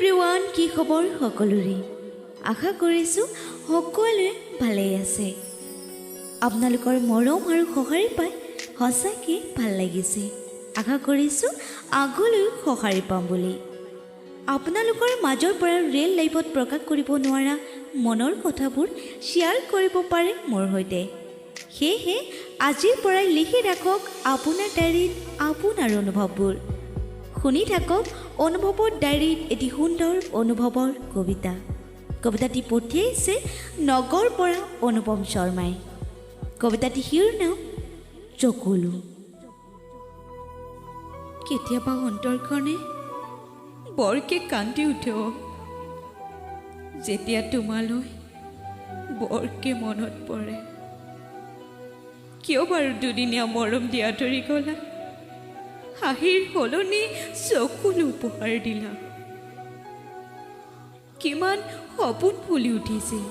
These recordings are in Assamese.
এভৰিৱান, কি খবৰ সকলোৰে? আশা কৰিছোঁ সকলোৱে ভালেই আছে। আপোনালোকৰ মৰম আৰু সঁহাৰি পাই সঁচাকৈ ভাল লাগিছে। আশা কৰিছোঁ আগলৈও সঁহাৰি পাম বুলি। আপোনালোকৰ মাজৰ পৰা ৰিয়েল লাইফত প্ৰকাশ কৰিব নোৱাৰা মনৰ কথাবোৰ শ্বেয়াৰ কৰিব পাৰে মোৰ সৈতে। সেয়েহে আজিৰ পৰাই লিখি ৰাখক আপোনাৰ ডায়েৰীত আপোনাৰ অনুভৱবোৰ। শুনি থাকক অনুভৱৰ ডায়েৰীত এটি সুন্দৰ অনুভৱৰ কবিতা। কবিতাটি পঠিয়াইছে নগৰ পৰা অনুপম শৰ্মাই। কবিতাটি শিৰোনাম চকুলো। কেতিয়াবা অন্তৰখনে বৰকে কান্দি উঠে অ, যেতিয়া তোমালৈ বৰকে মনত পৰে। কিয় বাৰু দুদিনীয়া মৰম দি আঁতৰি গ'লা? হাঁহিৰ সলনি চকুলো উপহাৰ দিলা। কিমান সপোন ফুলি উঠিছিল,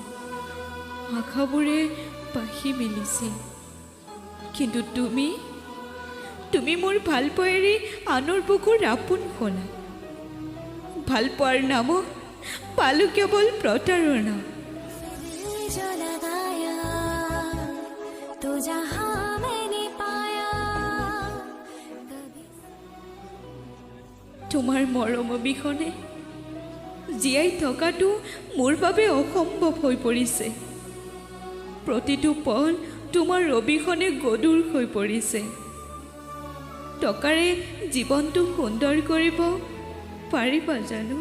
আশাবোৰে পাখি মেলিছিল, কিন্তু তুমি তুমি মোৰ ভালপোৱাৰে আনৰ বুকুৰ আপোন হ'লা। ভালপোৱাৰ নামত পালোঁ কেৱল প্ৰতাৰণা। जो लगाया तो जहां मैंने पाया कभी। তোমাৰ মৰম অবিহনে জীয়াই থকাটো মোৰ বাবে অসম্ভৱ হৈ পৰিছে। প্ৰতিটো পল তোমাৰ অবিহনে গধুৰ হৈ পৰিছে। টকাৰে জীৱনটো সুন্দৰ কৰিব পাৰিবা জানো?